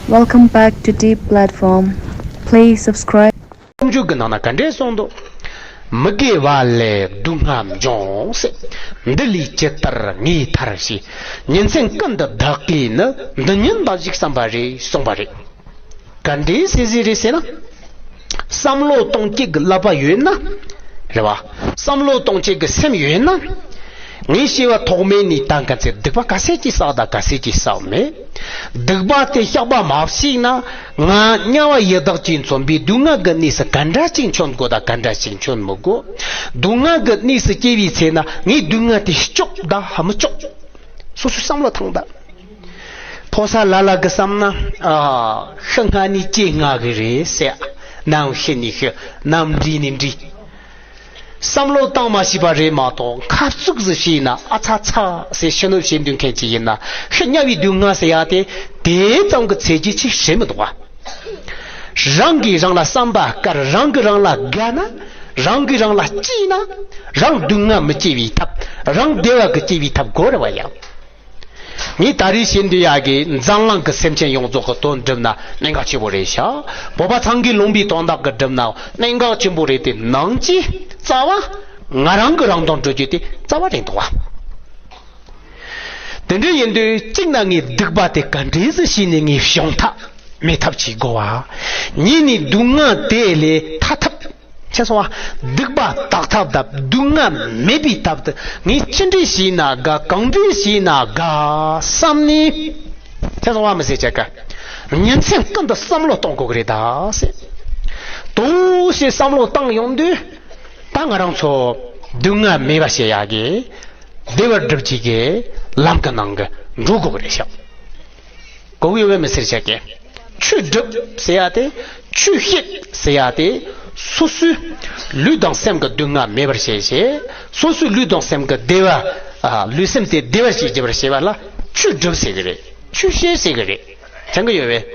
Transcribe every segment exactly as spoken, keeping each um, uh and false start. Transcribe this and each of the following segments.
Welcome back to Deep Platform. Please subscribe. སུམ་ཅུ་གི་ནང་ན་ག་འདྲས་གསུངས་འདུག་མི་དགེ་བ་ལས་སྡུག་བསྔལ་འབྱུང་ཟེར། འདི་ལས་ཇི་ལྟར་ངེས་ཐར་ཞེས། ཉིན་མཚན་ཀུན་ཏུ་བདག་གིས་ནི། འདི་ཉིད་འབའ་ཞིག་བསམ་པ་རེ་གསུངས་པ་རེད། ག་འདྲའི་ཟེར་ཟེར་རེད་ཟེར་ན། བསམ་བློ་གཏོང་བྱེད་ཀྱི་ཀླད་པ་ཡོད་ན། རེད་བ། བསམ་བློ་གཏོང་བྱེད་ཀྱི་སེམས་ཡོད་ན། ངས་བྱས་པ་ཐོག་མེད་ནས་ད་ག་ཚོད་སྡིག་པ་ག་ཚད་ཅིག་བསགས་དང་ག་ཚད་ཅིག་བསགས་མེད། སྡིག་པ་དེ་བཤགས་པ་མ་བྱས་ན། ང་དམྱལ་བ་ཡི་དྭགས་ཀྱིས་མཚོན་པའི་སྡུག་བསྔལ་གྱི་གནས་སུ་ག་འདྲ་ཅིག་འཁྱོལ་དགོས་དང་ག་འདྲ་ཅིག་འཁྱོལ་མི་དགོས། སྡུག་བསྔལ་གྱི་གནས་སུ་སྐྱེ་བའི་ཚེ་ན་ངས་སྡུག་བསྔལ་དེ་སྐྱོབ་དང་མི་སྐྱོབ། སོ་སོའི་བསམ་བློ་ཐང་ད། ཕོ་གསར་ལ་ལ་གི་བསམ་ན། ཨ། ཤི་སྔ་ནས་སྐྱེ་སྔ་གི་རེད་ཟེར། ནམ་ཤི་ནས་ཤི། ནམ་འདྲིས་ནས་འདྲིས། བསམ་བློ་བཏང་མ་ཤེས་པ་རེད་མ་གཏོགས་ཁ་བཙུགས་སུ་བྱས་ན་ཨ་ཚ་ཚ་ཟེར་ཕྱི་ནོར་བྱེད་འདོད་མཁན་ཅིག་ཡིན་ན། ཤི་དམྱལ་བའི་སྡུག་བསྔལ་ཟེར་ཡ་དེ་དེ་ཙམ་གྱི་ཚད་གཞི་ཅིག་རེད་མི་འདུག་བ། རང་གིས་རང་ལ་བསམ་པ་དཀར། རང་གིས་རང་ལ་དགའ་ན། རང་གིས་རང་ལ་སྐྱིད་ན། རང་སྡུག་བསྔལ་མི་སྐྱེ་བའི་ཐབས། རང་བདེ་བ་གི་སྐྱེ་བའི་ཐབས་དགོས་རེད་བ་ཡ། ངས་ད་རེས་བཤད་འདོད་ཡ་གི་འཛམ་གླིང་གི་སེམས་ཅན་ཡོངས་རྫོགས་ཀྱི་དོན་སྒྲུབ་ན་གནད་འགག་ཆེན་པོ་རེད་ཤག་བོད་པ་ཚང་གིས་ལུང་པའི་དོན་དག་གི་སྒྲུབ་ན་གནད་འགག་ཆེན་པོ་རེད་དེ་ནང་གི་རྩ་བ། ང་རང་གི་རང་དོན་སྒྲུབ་རྒྱུ་དེ་རྩ་བ་རེད་འདུག་བ། དེ་འདྲ་ཡིན་དུས་གཅིག་ན་ངས་སྡིག་པ་དེ་ག་འདྲས་སུ་བྱས་ནས་ངས་བྱང་ཐབས་མེད་ཐབས་བྱེད་དགོས་བ། གཉིས་ནས་སྡུག་བསྔལ་དེ་ལས་ཐར་ཐབས། ཁྱེད་སོང་བ། སྡིག་པ་དག་ཐབས་དང་སྡུག་བསྔལ་མེད་པའི་ཐབས་དུ་ངས་ཅི་འདྲ་བྱས་ན་དགའ་གང་འདྲ་བྱས་ན་དགའ་བསམ་ནས། ཁྱེད་སོང་བ་མི་ཟེར་བྱ་དཀའ། ཉིན་མཚན་ཀུན་ཏུ་བསམ་བློ་གཏོང་དགོས་ཀྱི་རེད་ད་ཟེར། དུ་ཞེས་བསམ་བློ་བཏང་ཡོང་དུས། ད་ང་རང་ཚོ་སྡུག་བསྔལ་མེད་པ་བྱེད་ཡག་གི་བདེ་བར་སྒྲུབ་བྱེད་ཀྱི་ལམ་གྱི་ནང་གི་འགྲོ་དགོས་ཀྱི་རེད་ཤག་གོ་གི་ཡོད་པས་མི་ཟེར་བྱ་གི། ཆོས་སྒྲུབ་ཟེར་ཡ་དེ། ཆོས་བཤད་ཟེར་ཡ་དེ། སོ་སོའི་ལུས་དང་སེམས་ཀྱི་སྡུག་བསྔལ་མེད་པར་བྱེད་བྱེད། སོ་སོའི་ལུས་དང་སེམས་ཀྱི་བདེ་བ། ཨ། ལུས་སེམས་དེ་བདེ་བར་བྱེད་བྱེད་པར་བྱེད་པ་ལ་ཆོས་སྒྲུབ་ཟེར་གི་རེད། ཆོས་བཤད་ཟེར་གི་རེད། དྲན་གི་ཡོད་པས།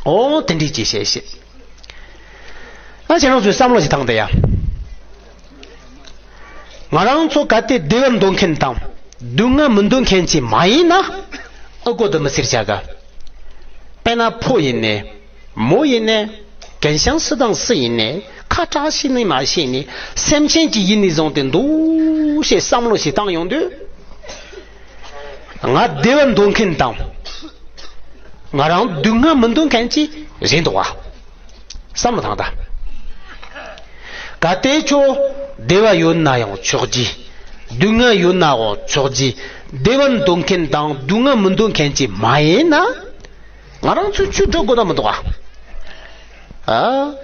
འོ་དེ་འདྲའི་ཅིག་བཤད་བཤད། ཨ། ཁྱེད་རང་ཚོས་བསམ་བློ་ཞིག་བཏང་དང་ཡ། ང་རང་ཚོ་གལ་ཏེ་བདེ་བ་འདོད་མཁན་དང་སྡུག་བསྔལ་མི་འདོད་མཁན་ཅིག་མ་ཡིན་ན། ཨ་ཁོ་འདི་མི་ཟེར་བྱ་ག་དཔེར་ན་ཕོ་ཡིན་ནས། མོ་ཡིན་ནས། རྒན་ཤང་སུ་དང་སུ་ཡིན་ནས་ཁ་གྲག་ཤེས་ནས་མ་ཤེས་ནས་སེམས་ཅན་གྱི་ཡིན་ནས་བཟུང་སྟེ་འདུག་ཞེས་བསམ་བློ་ཞིག་བཏང་ཡོང་དུས། ང་བདེ་བ་འདོད་མཁན་དང་། ང་རང་སྡུག་བསྔལ་མི་འདོད་མཁན་གྱི་རེད་འདུག་བ། བསམ་བློ་བཏང་དང་། གལ་ཏེ་ཁྱོད་བདེ་བ་ཡོད་ན་ཡང་ཆོག་གི། སྡུག་བསྔལ་ཡོད་ན་ཡང་ཆོག་གི། བདེ་བ་འདོད་མཁན་དང་སྡུག་བསྔལ་མི་འདོད་མཁན་གྱི་མ་ཡིན་ན། ང་རང་ཚོས་ཆོས་སྒྲུབ་དགོས་དང་མི་འདུག་ག་ཨ།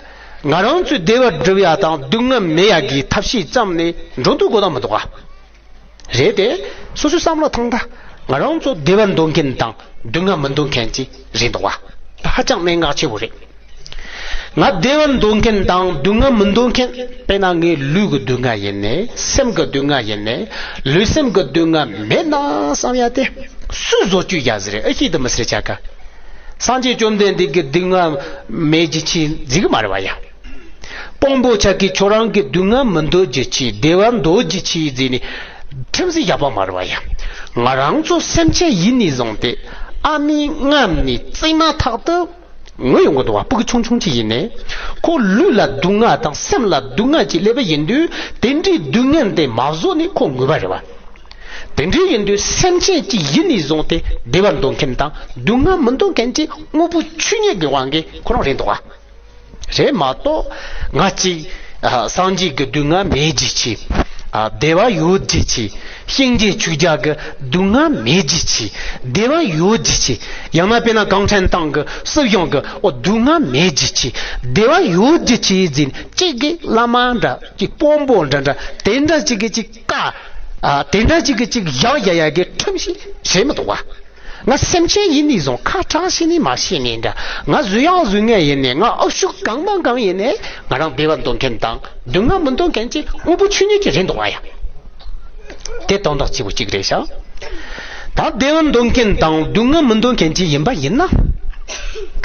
ང་རང་ཚོས་བདེ་བ་སྒྲུབ་ཡ་དང་སྡུག་བསྔལ་མེད་ཡ་གི་ཐབས་ཤེས་བརྩམས་ནས་འགྲོ་འདུག་དགོས་དང་མི་འདུག་ག་རེད་དེ། སོ་སོའི་བསམ་བློ་ཐང་ད། ང་རང་ཚོ་བདེ་བ་འདོད་མཁན་དང་སྡུག་བསྔལ་མི་འདོད་མཁན་ཅིག་རེད་འདུག་བ། ཧ་ཅང་གནད་འགག་ཆེ་བོ་རེད། ང་བདེ་བ་འདོད་མཁན་དང་སྡུག་བསྔལ་མི་འདོད་མཁན། དཔེར་ན་ངའི་ལུས་ཀྱི་སྡུག་བསྔལ་ཡིན་ནས། སེམས་ཀྱི་སྡུག་བསྔལ་ཡིན་ནས། ལུས་སེམས་ཀྱི་སྡུག་བསྔལ་མེད་ན་བསམ་ཡ་དེ། སུས་བཟོ་བཅོས་རྒྱག་ཟེར་རེད། ཨ་ཤི་དུ་མི་ཟེར་ཆ་ག་སངས་རྒྱས་བཅོམ་ལྡན་འདས་ཀྱི་སྡུག་བསྔལ་མེད་རྒྱུ་ཅིག་འཛིན་གི་མ་རེད་བ་ཡ། དཔང་པོ་ཆ་གིས་ཁྱོད་རང་གི་སྡུག་བསྔལ་མི་འདོད་རྒྱུ་ཅིག་བདེ་བ་འདོད་རྒྱུ་ཅིག་ཟེར་ནས་ཁྲིམས་སུ་བཞག་པ་མ་རེད་བ་ཡ། ང་རང་ཚོ་སེམས་ཅན་ཡིན་ནས་བཟུང་སྟེ་ཨ་མའི་མངལ་ནས་བཙས་མ་ཐག་ཏུ་ངུ་ཡོང་གི་འདུག་བ། སྤུ་གུ་ཆུང་ཆུང་ཅིག་ཡིན་ནས་ཁོ་ལུས་ལ་སྡུག་བསྔལ་དང་སེམས་ལ་སྡུག་བསྔལ་ཅིག་སླེབས་པ་ཡིན་དུས་དེ་འདྲའི་སྡུག་བསྔལ་དེ་མ་བཟོད་ནས་ཁོ་ངུས་པ་རེད་བ། དེ་འདྲའི་ཡིན་དུས་སེམས་ཅན་གཅིག་ཡིན་ནས་བཟུང་སྟེ་བདེ་བ་འདོད་མཁན་དང་སྡུག་བསྔལ་མི་འདོད་མཁན་གྱི་དངོས་པོ་ཆོས་ཉིད་ཀྱི་དབང་གིས་ཁོ་རང་རེད་འདུག་བ། རེད་མ་གཏོགས་ང་གཅིག་ཨ། སངས་རྒྱས་ཀྱི་སྡུག་བསྔལ་མེད་རྒྱུ་ཅིག་ཨ། བདེ་བ་ཡོད་རྒྱུ་ཅིག་གཤིན་རྗེ་ཆོས་རྒྱལ་གྱི་སྡུག་བསྔལ་མེད་རྒྱུ་ཅིག་བདེ་བ་ཡོད་རྒྱུ་ཅིག་ཡང་ན་དཔེར་ན་གུང་ཁྲན་ཏང་གི་སྲིད་གཞུང་གི་འོ་སྡུག་བསྔལ་མེད་རྒྱུ་ཅིག་བདེ་བ་ཡོད་རྒྱུ་ཅིག་ཟེར་ནས་གཅིག་གི་བླ་མ་འདྲ་གཅིག་དཔོན་པོ་འདྲ་འདྲ་དེ་འདྲ་གཅིག་གི་གཅིག་བཀའ། ཨ། དེ་འདྲ་གཅིག་གི་གཅིག་བཞག་བཞག་ཡ་གི་ཁྲིམས་ཤིག་བྱེད་མི་འདུག་བ། ང་སེམས་ཅན་ཡིན་ནས་བཟུང་ཁ་གྲག་ཤེས་ནས་མ་ཤེས་ནས་འདྲ། ང་བཟོད་ཡག་བཟོད་ངན་ཡིན་ནས། ང་ཨབ་ཤུགས་གང་དང་གང་ཡིན་ནས། ང་རང་བདེ་བ་འདོད་མཁན་དང་སྡུག་བསྔལ་མི་འདོད་མཁན་གྱི་དངོས་པོ་ཆོས་ཉིད་ཀྱི་རེད་འདུག་བ་ཡ། དེ་དོན་དག་གཅིག་པོ་གཅིག་རེད་ཤག་ད་བདེ་བ་འདོད་མཁན་དང་སྡུག་བསྔལ་མི་འདོད་མཁན་གྱི་ཡིན་པ་ཡིན་ན།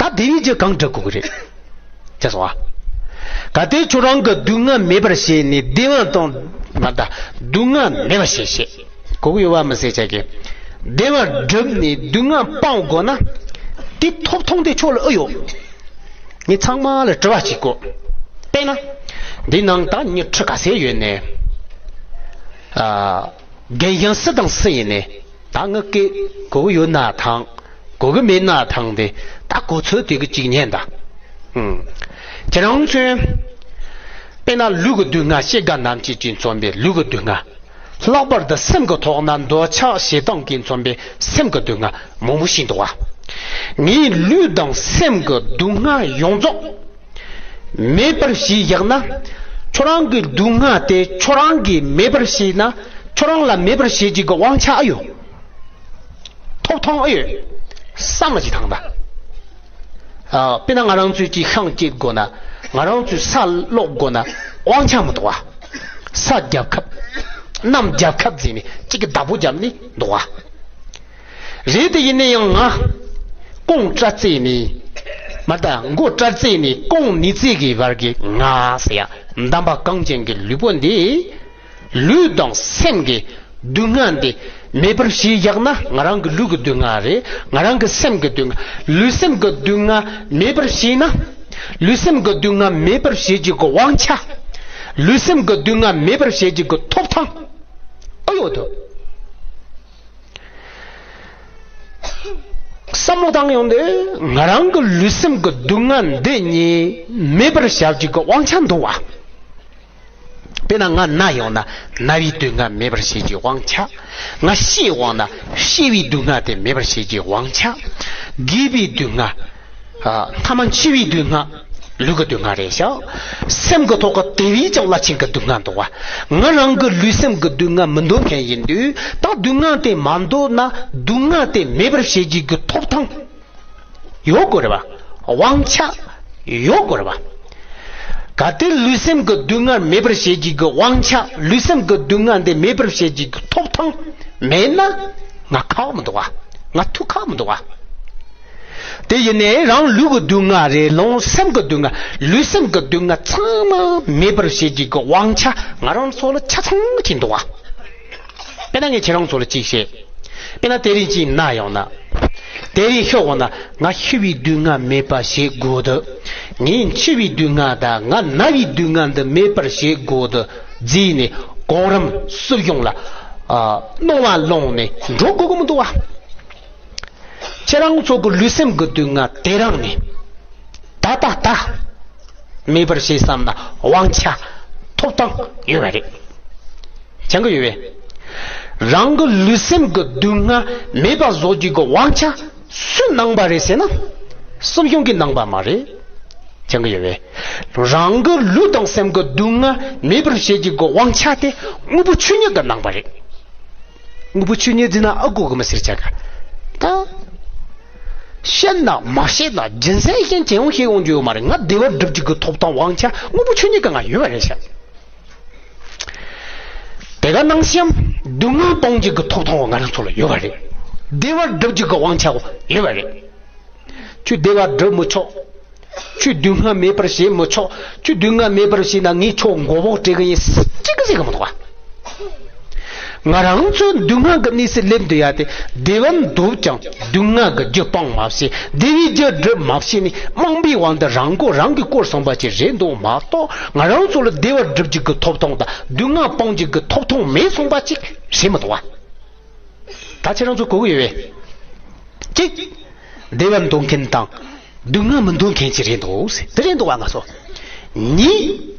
ད་བདེ་བའི་རྒྱུ་གང་སྒྲུབ་དགོས་ཀྱི་རེད། ཅེས་སོ། གལ་ཏེ་ཁྱོད་རང་གི་སྡུག་བསྔལ་མེད་པར་བྱས་ནས་བདེ་བ་དང་མ་ད་སྡུག་བསྔལ་མེད་པར་བྱེད་བྱེད། གོ་གི་ཡོད་པ་མི་ཟེར་ཆ་གི། བདེ་བ་བསྒྲུབས་ནས་སྡུག་བསྔལ་སྤང་དགོས་ན། དེ་ཐོབ་ཐང་དེ་ཁྱོད་ལ་ཨེ་ཡོད། ངས་ཚང་མ་ལ་དྲི་བ་གཅིག་བཀོད། དཔེར་ན། འདི་ནང་ད་མྱི་ཁྲི་ག་ཚད་ཡོད་ནས། ཨ། རྒན་གཞོན་སུ་དང་སུ་ཡིན་ནས། ད་ངི་སྐད་གོ་གི་ཡོད་ན་ཐང་། གོ་གི་མེད་ན་ཐང་། དེ་ད་གོ་ཚོད་དེ་གི་གཅིག་ཉན་ད། ཨུམ། ཁྱེད་རང་ཚོས། དཔེར་ན་ལུས་ཀྱི་སྡུག་བསྔལ་སྐྱེ་རྒ་ན་འཆི་གྱིས་མཚོན་པའི་ལུས་ཀྱི་སྡུག་བསྔལ། ལྷག་པར་དུ་སེམས་ཀྱི་ཐོག་ན་འདོད་ཆགས་ཞེ་སྡང་གིས་མཚོན་པའི་སེམས་ཀྱི་སྡུག་བསྔལ་མང་པོ་ཞིག་འདུག་བ། ངས་ལུས་དང་སེམས་ཀྱི་སྡུག་བསྔལ་ཡོངས་རྫོགས་མེད་པར་བྱས་བཞག་ན། ཁྱོད་རང་གི་སྡུག་བསྔལ་དེ་ཁྱོད་རང་གིས་མེད་པར་བྱས་ན། ཁྱོད་རང་ལ་མེད་པར་བྱེད་ཀྱི་དབང་ཆ་ཨེ་ཡོད། ཐོབ་ཐང་ཨེ་ཡོད། བསམ་བློ་ཞིག་བཏང་ད། ཨ། དཔེར་ན་ང་རང་ཚོས་ཅིག་ཤིང་བཅད་དགོས་ན། ང་རང་ཚོས་ས་སློག་དགོས་ན་དབང་ཆ་མི་འདུག་བ། ས་རྒྱབ་ཁབ། གནམ་རྒྱབ་ཁབ་ཟེར་ནས་གཅིག་གི་བདག་པོ་རྒྱབ་ནས་འདུག་བ། རེད་དེ་ཡིན་ན་ཡང་ང་ཀོང་སྤྲད་རྩེ་ནས། མ་ད་མགོ་སྤྲད་རྩེ་ནས་ཀོང་ནི་རྩེ་གི་བར་གྱི་ང་ཟེར་ཡ། འདམ་བག་གངས་ཅན་གྱི་ལུས་པོ་འདི། ལུས་དང་སེམས་ཀྱི་སྡུག་བསྔལ་འདི་མེད་པར་བྱས་བཞག་ན། ང་རང་གི་ལུས་ཀྱི་སྡུག་བསྔལ་རེད། ང་རང་གི་སེམས་ཀྱི་སྡུག་བསྔལ། ལུས་སེམས་ཀྱི་སྡུག་བསྔལ་མེད་པར་བྱས་ན། ལུས་སེམས་ཀྱི་སྡུག་བསྔལ་མེད་པར་བྱེད་ཀྱི་གི་དབང་ཆ། ལུས་སེམས་ཀྱི་སྡུག་བསྔལ་མེད་པར་བྱེད་ཀྱི་གི་ཐོབ་ཐང་ཨེ་ཡོད་དོ། བསམ་བློ་བཏང་ཡོང་དུས་ང་རང་གི་ལུས་སེམས་ཀྱི་སྡུག་བསྔལ་འདི་གཉིས་མེད་པར་བྱ་བྱེད་ཀྱི་དབང་ཆ་འདུག་བ། དཔེར་ན་ང་ན་ཡོང་ན་ན་བའི་སྡུག་བསྔལ་མེད་པར་བྱེད་ཀྱི་དབང་ཆ། ང་ཤི་འོང་ན་ཤི་བའི་སྡུག་བསྔལ་དེ་མེད་པར་བྱེད་ཀྱི་དབང་ཆ། རྒས་པའི་སྡུག་བསྔལ། ཨ། མཐའ་མ་འཆི་བའི་སྡུག་བསྔལ། ལུས་ཀྱི་སྡུག་བསྔལ་རེད་ཤག། སེམས་ཀྱི་ཐོག་གི་དེ་བས་ཀྱང་རླབས་ཆེན་གྱི་སྡུག་བསྔལ་འདུག་བ། ང་རང་གི་ལུས་སེམས་ཀྱི་སྡུག་བསྔལ་མི་འདོད་མཁན་ཡིན་དུས། ད་སྡུག་བསྔལ་དེ་མ་འདོད་ན་སྡུག་བསྔལ་དེ་མེད་པར་བྱེད་ཀྱི་གི་ཐོབ་ཐང་ཡོད་དགོས་རེད་བ། དབང་ཆ་ཡོད་དགོས་རེད་བ། གལ་ཏེ་ལུས་སེམས་ཀྱི་སྡུག་བསྔལ་མེད་པར་བྱེད་ཀྱི་གི་དབང་ཆ། ལུས་སེམས་ཀྱི་སྡུག་བསྔལ་འདི་མེད་པར་བྱེད་ཀྱི་གི་ཐོབ་ཐང་མེད་ན། ང་ཁག་མི་འདུག་བ། ང་ཐུགས་ཁག་མི་འདུག་བ། དེ་ཡིན་ནའི་རང་ལུས་ཀྱི་སྡུག་བསྔལ་རེད། རང་སེམས་ཀྱི་སྡུག་བསྔལ། ལུས་སེམས་ཀྱི་སྡུག་བསྔལ་ཚང་མ་མེད་པར་བྱེད་ཀྱི་གི་དབང་ཆ་ང་རང་ཚོ་ལ་ཆ་ཚང་གཅིག་འདུག་བ། དཔེར་ན་ངས་ཁྱེད་རང་ཚོ་ལ་གཅིག་བཤད། དཔེར་ན་དེ་རིང་གཅིག་ན་ཡོང་ན། དེ་རིང་ཤི་འོང་ན་ང་ཤི་བའི་སྡུག་བསྔལ་མེད་པ་བྱེད་དགོས་དུ། ངས་འཆི་བའི་སྡུག་བསྔལ་དང་ང་ན་བའི་སྡུག་བསྔལ་འདི་མེད་པར་བྱེད་དགོས་དུ་བརྩིས་ནས་གོང་རིམ་སྲིད་གཞུང་ལ། ཨ། གནོང་བ་སློང་ནས་འགྲོ་དགོས་ཀྱི་མི་འདུག་བ། ཁྱེད་རང་ཚོ་གི་ལུས་སེམས་ཀྱི་སྡུག་བསྔལ་དེ་རང་ནས་ད་ལྟ་ལྟ་མེད་པར་བྱེད་བསམ་ན་དབང་ཆ་ཐོབ་ཐང་ཡོད་པ་རེད། སྦྱང་གི་ཡོད་པས། རང་གི་ལུས་སེམས་ཀྱི་སྡུག་བསྔལ་མེད་པ་བཟོ་རྒྱུ་གི་དབང་ཆ་སུས་གནང་པ་རེད་ཟེར་ན། སྲིད་གཞུང་གིས་གནང་པ་མ་རེད། སྦྱང་གི་ཡོད་པས། རང་གི་ལུས་དང་སེམས་ཀྱི་སྡུག་བསྔལ་མེད་པར་བྱེད་རྒྱུ་གི་དབང་ཆ་དེ་དངོས་པོ་ཆོས་ཉིད་ཀྱིས་གནང་པ་རེད། དངོས་པོ་ཆོས་ཉིད་ཟེར་ན་ཨ་གོ་གི་མི་ཟེར་ཆ་ག་ད་བཤད་ན་མ་བཤད་ན་རྒྱུ་མཚན་ཤེས་ཅི་ཡང་ཤེས་ཡོང་རྒྱུ་ཡོད་མ་རེད། ང་བདེ་བར་སྒྲུབ་རྒྱུ་གི་ཐོབ་ཐང་དབང་ཆ་དངོས་པོ་ཆོས་ཉིད་ཀྱིས་ང་ཡོད་པ་རེད་ཤག། དེ་ག་ནང་བཞིན་སྡུག་བསྔལ་སྤང་རྒྱུ་གི་ཐོབ་ཐང་ང་རང་ཚོ་ལ་ཡོད་པ་རེད། བདེ་བར་སྒྲུབ་རྒྱུ་གི་དབང་ཆ་ཡོད་པ་རེད། ཁྱོད་བདེ་བར་སྒྲུབ་མི་ཆོག། ཁྱོད་སྡུག་བསྔལ་མེད་པར་བྱེད་མི་ཆོག། ཁྱོད་སྡུག་བསྔལ་མེད་པར་བྱས་ན་ངས་ཁྱོད་མགོ་བོ་བྲེག་གི་ཡིན། གཅིག་གི་ཟེར་གི་མི་འདུག་བ། ང་རང་ཚོའི་སྡུག་བསྔལ་གྱི་གནས་སུ་སླེབས་འདུག་ཡ་དེ། བདེ་བར་འདོད་ཀྱང་སྡུག་བསྔལ་གྱི་རྒྱུ་སྤང་མ་ཤེས། བདེ་བའི་རྒྱུ་སྒྲུབ་མ་ཤེས་ནས་རྨོངས་པའི་དབང་དུ་རང་མགོ་རང་གིས་བསྐོར་སོང་པ་ཅིག་རེད་འདུག་མ་གཏོགས། ང་རང་ཚོ་ལ་བདེ་བར་སྒྲུབ་རྒྱུ་གི་ཐོབ་ཐང་དང་སྡུག་བསྔལ་སྤང་རྒྱུ་གི་ཐོབ་ཐང་མེད་སོང་པ་ཅིག་རེད་མི་འདུག་བ། ད་ཁྱེད་རང་ཚོ་གོ་གི་ཡོད་པས། གཅིག། བདེ་བ་འདོད་མཁན་དང་སྡུག་བསྔལ་མི་འདོད་མཁན་ཅིག་རེད་འདུག་ཟེར། དེ་རེད་འདུག་བ་ང་ཚོ། གཉིས།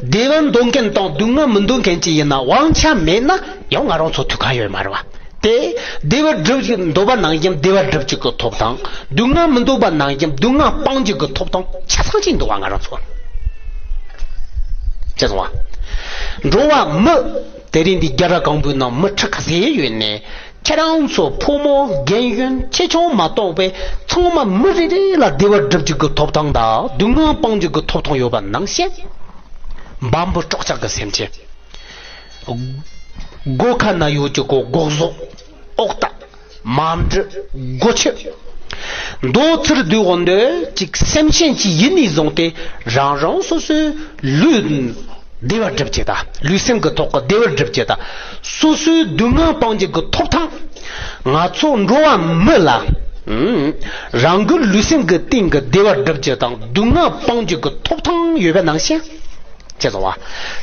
བདེ་བ་འདོད་མཁན་དང་སྡུག་བསྔལ་མི་འདོད་མཁན་ཅིག་ཡིན་ན་དབང་ཆ་མེད་ན་ཡང་ང་རང་ཚོ་ཐུགས་ཁག་ཡོད་མ་རེད་བ། དེ། བདེ་བ་སྒྲུབ་ཀྱི་འདོད་པ་ནང་བཞིན་བདེ་བ་སྒྲུབ་ཀྱི་གི་ཐོབ་ཐང་། སྡུག་བསྔལ་མི་འདོད་པ་ནང་བཞིན་སྡུག་བསྔལ་སྤང་ཀྱི་གི་ཐོབ་ཐང་ཆ་ཚང་ཅིག་འདུག་བ་ང་རང་ཚོ། ཅེས་གསུངས་པ། འགྲོ་བ་མི། དེ་རིང་འདི་རྒྱ་ར་གང་པོའི་ནང་མི་ཁྲི་ཁ་ཤས་ཡོད་ནས། ཁྱེད་རང་ཚོ་ཕོ་མོ་རྒན་གཞོན་ཆེ་ཆུང་མ་གཏོགས་པའི་ཚང་མ་མི་རེ་རེ་ལ་བདེ་བར་སྒྲུབ་རྒྱུ་གི་ཐོབ་ཐང་དང་སྡུག་བསྔལ་སྤང་རྒྱུ་གི་ཐོབ་ཐང་ཡོད་པ་ནང་བཞིན། འབའ་འབུ་སྲོག་ཆགས་ཀྱི་སེམས་ཅན། སྒོ་ཁ་ན་ཡོད་རྒྱུ་གི་སྒོག་ཟོག་ཨོག་ཏ། མ་འབྲུ། སྒོ་ཁྱི། མདོ་ཚུར་བསྡུས་འོང་དུས་ཅིག་སེམས་ཅན་གྱི་ཡིན་ནས་བཟུང་སྟེ་རང་རང་སོ་སོའི་ལུས་བདེ་བར་སྒྲུབ་བྱེད་དང་ལུས་སེམས་ཀྱི་ཐོག་གི་བདེ་བར་སྒྲུབ་བྱེད་དང་སོ་སོའི་སྡུག་བསྔལ་སྤང་བྱེད་ཀྱི་ཐོབ་ཐང་། ང་ཚོ་འགྲོ་བ་མི་ལ་ ཨུམ། རང་གི་ལུས་སེམས་ཀྱི་སྟེང་གི་བདེ་བ་སྒྲུབ་རྒྱུ་དང་སྡུག་བསྔལ་སྤང་རྒྱུ་གི་ཐོབ་ཐང་ཡོད་པ་ནང་བཞིན། ཅེས་སོ།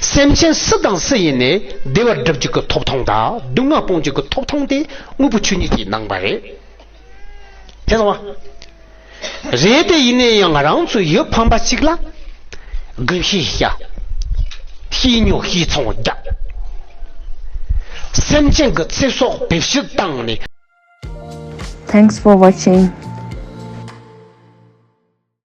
སེམས་ཅན་སུ་དང་སུ་ཡིན་ནས་བདེ་བ་སྒྲུབ་རྒྱུ་གི་ཐོབ་ཐང་དང་སྡུག་བསྔལ་སྤང་རྒྱུ་གི་ཐོབ་ཐང་དེ་དངོས་པོ་ཆོས་ཉིད་ཀྱིས་གནང་བ་རེད། ཅེས་སོ། རེད་དེ་ཡིན་ན་ཡང་རང་ཚོ་ཡུལ་ཕམ་པ་ཞིག་ལ་དགུན་ཤེས་བྱ། ཤེས་ཉོ་ཤེས་ཚོང་རྒྱག་སེམས་ཅན་གྱི་ཚེ་སྲོག་བེད་སྤྱོད་བཏང་ནས། Thanks for watching.